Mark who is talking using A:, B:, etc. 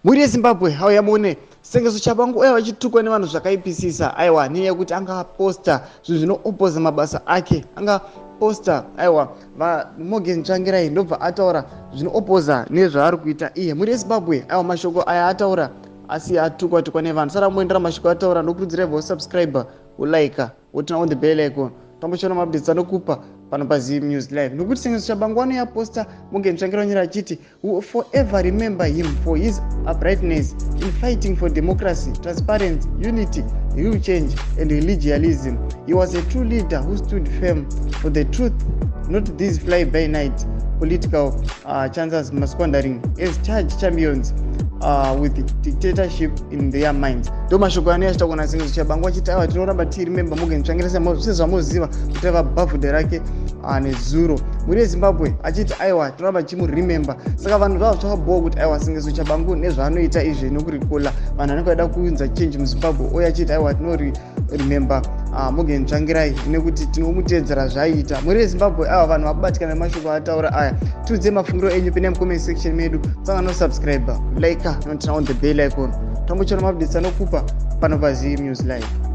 A: Mhuri yeZimbabwe, auya muone Sengezo Tshabangu uya vachitukwa nevanhu zvakaipisisa. Aiwa, nenyaya yekuti anga aposta zvinhu zvinoopoza mabasa ake. Anga posta, aiwa, vaMorgan Tsvangirai, ndobva ataura zvinoopoza nezvaari kuita iye. Mhuri yeZimbabwe, aiwa, mashoko aya ataura asi atukwa tukwa nevanhu. Sara muendera mashoko ataura, ndokurudzirai vosubscribe, wolike, woturn on the bell icon, tambochiona maupdates anokupa pano paZim News Live. Nokuti Sengezo Tshabangu anoyaposta Morgan Tsvangirai wanyora achiti, "We will forever remember him for his uprightness in fighting for democracy, transparency, unity, real change and religiousism. He was a true leader who stood firm for the truth, not these fly by night political chances masquerading as change champions with dictatorship in their minds." Ndo mashoko anenge achitaurwa naSengezo Tshabangu achiti, aiwa, tinoramba tiremember Morgan Tsvangirai sezvamuziva kuti aiva bhavhudhe rake nezuro. Mhuri yeZimbabwe, achiti, aiwa, tinoramba tichimuremember. Saka vanhu zvava zvakabhowa kuti, aiwa, Sengezo Tshabangu nezvaanoita izvi nokurikola vanhu vanenge vaida kuunza change muZimbabwe, uye achiti, aiwa, tinoremember Morgan Tsvangirai nekuti tinomuteedzera zvaiita. Mhuri yeZimbabwe, aiwa, vanhu vakubatikana nemashoko ataura aya. Tiudze mafungiro enyu pine mucomment section medu. Tsanga nosubscribe, like, noturn on the bell icon, tambochiona maupdates anokupa pano paZim News Live.